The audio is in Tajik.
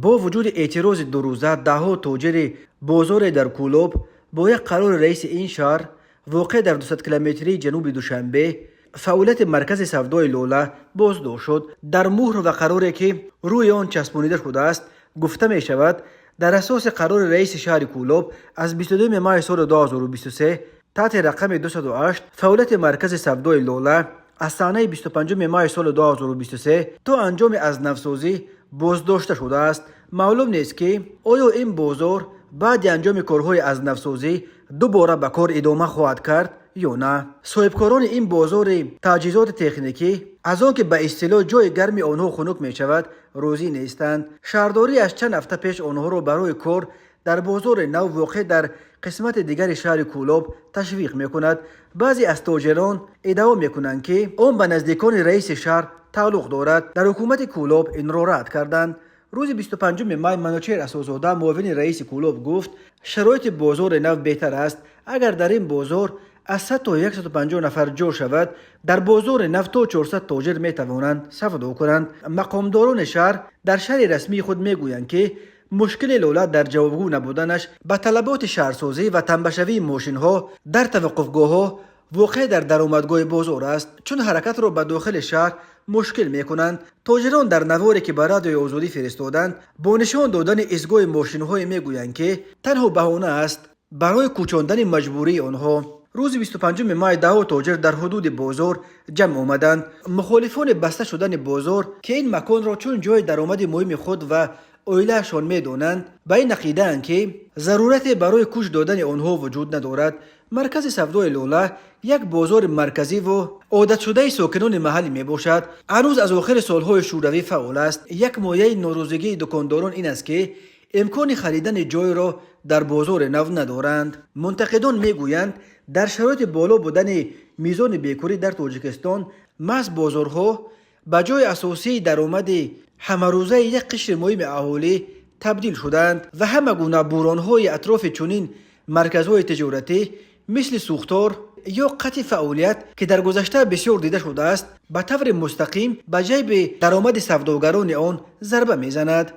Бо вуҷуди эътирози дурӯза даҳҳо тоҷири бозоре дар Кӯлоб бо як қарори раиси ин шаҳр, воқеъ дар 200 километрии ҷануби Душанбе, фаъолияти маркази савдои Лола боздошт шуд. Дар муҳр ва қароре, ки рӯи он часпонида шудааст, гуфта мешавад: дар асоси қарори раиси шаҳри Кӯлоб аз 22 майи соли 2023 таҳти рақами 208 фаъолияти маркази савдои Лола аз санаи 25 майи соли 2023 то анҷоми азнавсозӣ боздошта шудааст. Маълум нест, ки оё ин бозор баъди анҷоми корҳои азнавсозӣ дубора ба кор идома хоҳад кард ё на. Соҳибкорони ин бозори таҷҳизоти техникӣ аз он ки ба истилоҳ ҷои гарми онҳо хунук мешавад, розӣ нестанд. Шаҳрдорӣ аз чанд ҳафта пеш онҳоро барои кор дар бозори нав, воқеъ дар қисмати дигари шаҳри Кӯлоб, ташвиқ мекунад. Баъзе аз тоҷирон иддао мекунанд, ки он ба наздикони раиси шаҳр тааллуқ дорад. Дар ҳукумати Кӯлоб инро рад карданд. Рӯзи 25 май Манучеҳр Асозода, муовини раиси Кӯлоб, гуфт, шароити бозори нав беҳтар аст. Агар дар ин бозор аз 100 то 150 нафар ҷо шавад, дар бозори нав то 400 тоҷир метавонанд савдо кунанд. Мақомдорони шаҳр дар шарҳи расмии худ мегӯянд, ки мушкили Лола дар ҷавобгӯ набуданаш ба талаботи шаҳрсозӣ ва тамбашавии мошинҳо дар таваққуфгоҳҳо, воқеъ дар даромадгоҳи бозор аст, чун ҳаракатро ба дохили шаҳр мушкил мекунанд. Тоҷирон дар наворе, ки ба Радиои Озодӣ фиристоданд, бо нишон додани истгоҳи мошинҳое мегӯянд, ки танҳо баҳона аст барои кӯчондани маҷбурии онҳо. Рӯзи 25 май даҳҳо тоҷир дар ҳудуди бозор ҷамъ омаданд. Мухолифони баста шудани бозор, ки ин маконро чун ҷои даромади муҳими худ ва оилаашон медонанд, ба ин ақидаанд, ки зарурате барои кӯч додани онҳо вуҷуд надорад. Маркази савдои Лола як бозори марказиву одатшудаи сокинони маҳаллӣ мебошад. Ҳанӯз аз охири солҳои шӯравӣ фаъол аст. Як мояи норозигии дукондорон ин аст, ки имкони харидани ҷойро дар бозори нав надоранд. Мунтақидон мегӯянд, дар шароити боло будани мизони бекорӣ дар Тоҷикистон маҳз бозорҳо ба ҷои асосии даромади ҳамарӯзаи як қишри муҳими аҳолӣ табдил шуданд ва ҳама гуна буҳронҳои атрофи чунин марказҳои тиҷоратӣ, мисли сӯхтор ё қатъи фаъолият, ки дар гузашта бисёр дида шудааст, ба таври мустақим ба ҷайби даромади савдогарони он зарба мезанад.